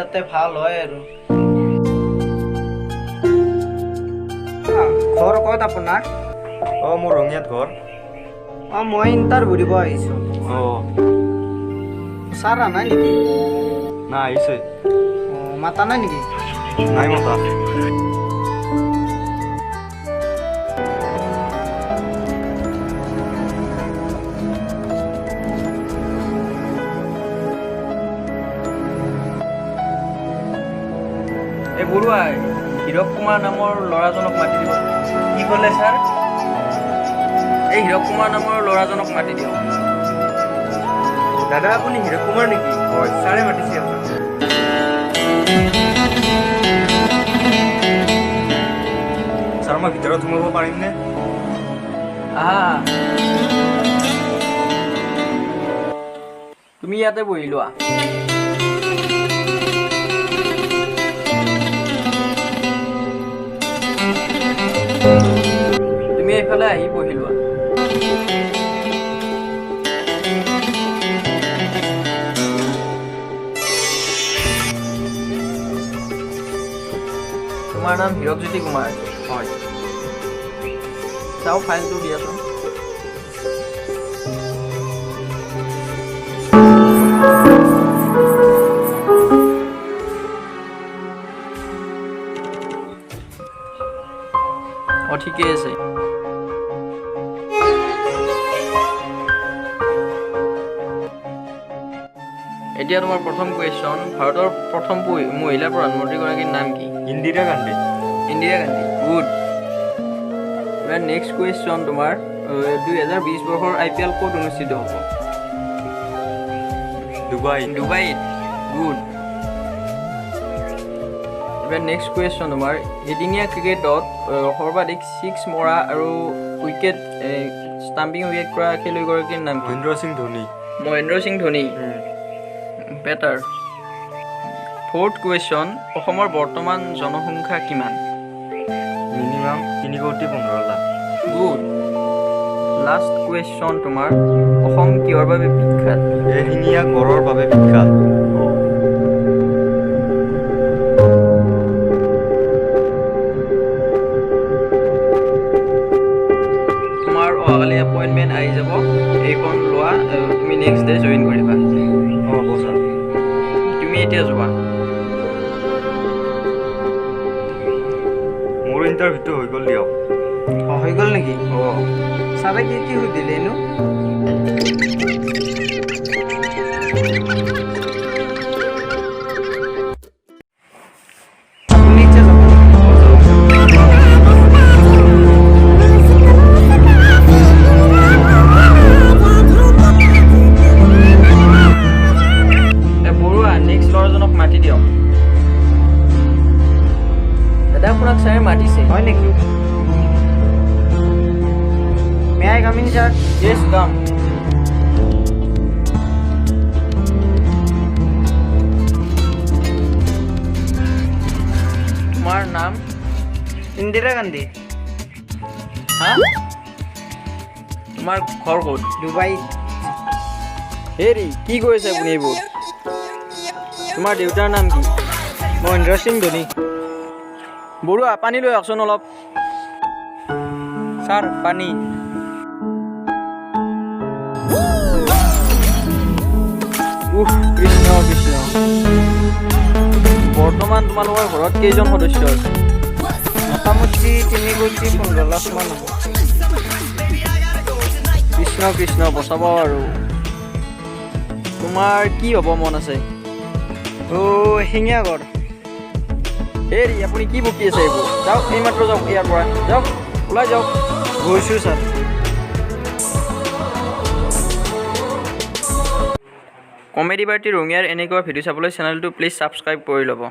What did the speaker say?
যাতে ভাল হয় আৰু। ঘৰ ক'ত আপোনাৰ? অঁ, মোৰ ৰঙিয়াত ঘৰ। অঁ, মই ইণ্টাৰভিউ দিব আহিছোঁ। অঁ। ছাৰ অহা নাই নেকি? নাই, আহিছে। অঁ, মাতা নাই নেকি? নাই মতা। এই বৰুৱা, হীৰক কুমাৰ নামৰ ল'ৰাজনক মাতি দিব। কি ক'লে ছাৰ? এই হীৰক কুমাৰ নামৰ ল'ৰাজনক মাতি দিয়ক। দাদা, আপুনি হীৰক কুমাৰ নেকি? হয়, ছাৰে মাতিছে আপোনাক। ছাৰ, মই ভিতৰত সোমাব পাৰিমনে? আহা, তুমি ইয়াতে বহি লোৱা। তুমি এইফালে আহি বহি লোৱা। তোমাৰ নাম হীৰকজ্যোতি কুমাৰ? হয়। চাওঁ, ফাইলটো দিয়াচোন। অঁ, ঠিকেই আছে। এতিয়া তোমাৰ প্ৰথম কুৱেশ্যন, ভাৰতৰ প্ৰথম মহিলা প্ৰধানমন্ত্ৰীগৰাকীৰ নাম কি? ইন্দিৰা গান্ধী। ইন্দিৰা গান্ধী, গুড। এবাৰ নেক্সট কুৱেশ্যন তোমাৰ, 2020 বৰ্ষৰ আইপিএল ক'ত অনুষ্ঠিত হ'ব? ডুবাই। ডুবাইত, গুড। এবাৰ নেক্সট কুৱেশ্যন তোমাৰ, এদিনীয়া ক্ৰিকেটত সৰ্বাধিক ছিক্স মৰা আৰু উইকেট ষ্টাম্পিং উইকেট কৰা খেলুৱৈগৰাকীৰ নাম কি? Mahendra Singh Dhoni. Mahendra Singh Dhoni, batter. Fourth question, অসমৰ বৰ্তমান জনসংখ্যা কিমান? মিনিমাম 3 কোটি 15 লাখ। গুড। লাষ্ট কুৱেশ্যন তোমাৰ, অসম কিহৰ বাবে বিখ্যাত? এশিঙীয়া গঁড়ৰ বাবে বিখ্যাত। তোমাৰ অহাকালি এপইণ্টমেণ্ট আহি যাব। এইখন লোৱা, তুমি নেক্সট ডে জইন কৰিবা। অঁ, হ'ব ছাৰ। তুমি এতিয়া যোৱা। মোৰ ইণ্টাৰভিউটো হৈ গ'ল দিয়ক। অঁ, হৈ গ'ল নেকি? অঁ। ছাৰে কি কি সুধিলেনো? আপুনি এতিয়া যাব নেকি? অঁ, যাওঁ। এ বৰুৱা, নেক্সট ল'ৰাজনক মাতি দিয়ক। দাদা, আপোনাক ছাৰে মাতিছে। হয় নেকি? May I come in, sir? Yes, come. তোমাৰ নাম? ইন্দিৰা গান্ধী। হা, তোমাৰ ঘৰ ক'ত? ডুবাইত। হেৰি, কি কৈছে আপুনি এইবোৰ? তোমাৰ দেউতাৰ নাম কি? মহেন্দ্ৰ সিং ধোনী। বৰুৱা, পানী লৈ আহকচোন অলপ। ছাৰ, পানী। উফ, কৃষ্ণ কৃষ্ণ। বৰ্তমান তোমালোকৰ ঘৰত কেইজন সদস্য আছে? মোটামুটি 3 কোটি 15 লাখ মান হ'ব। কৃষ্ণ কৃষ্ণ, বচাব আৰু। তোমাৰ কি হ'ব মন আছে? অ' এশিঙীয়া গঁড়। হেৰি, আপুনি কি বকি আছে এইবোৰ? যাওক, এইমাত্ৰ যাওক ইয়াৰ পৰা। যাওক, ওলাই যাওক। গৈছোঁ ছাৰ। কমেডি পাৰ্টি ৰঙিয়াৰ এনেকুৱা ভিডিঅ' চাবলৈ চেনেলটো প্লিজ ছাবস্ক্ৰাইব কৰি ল'ব।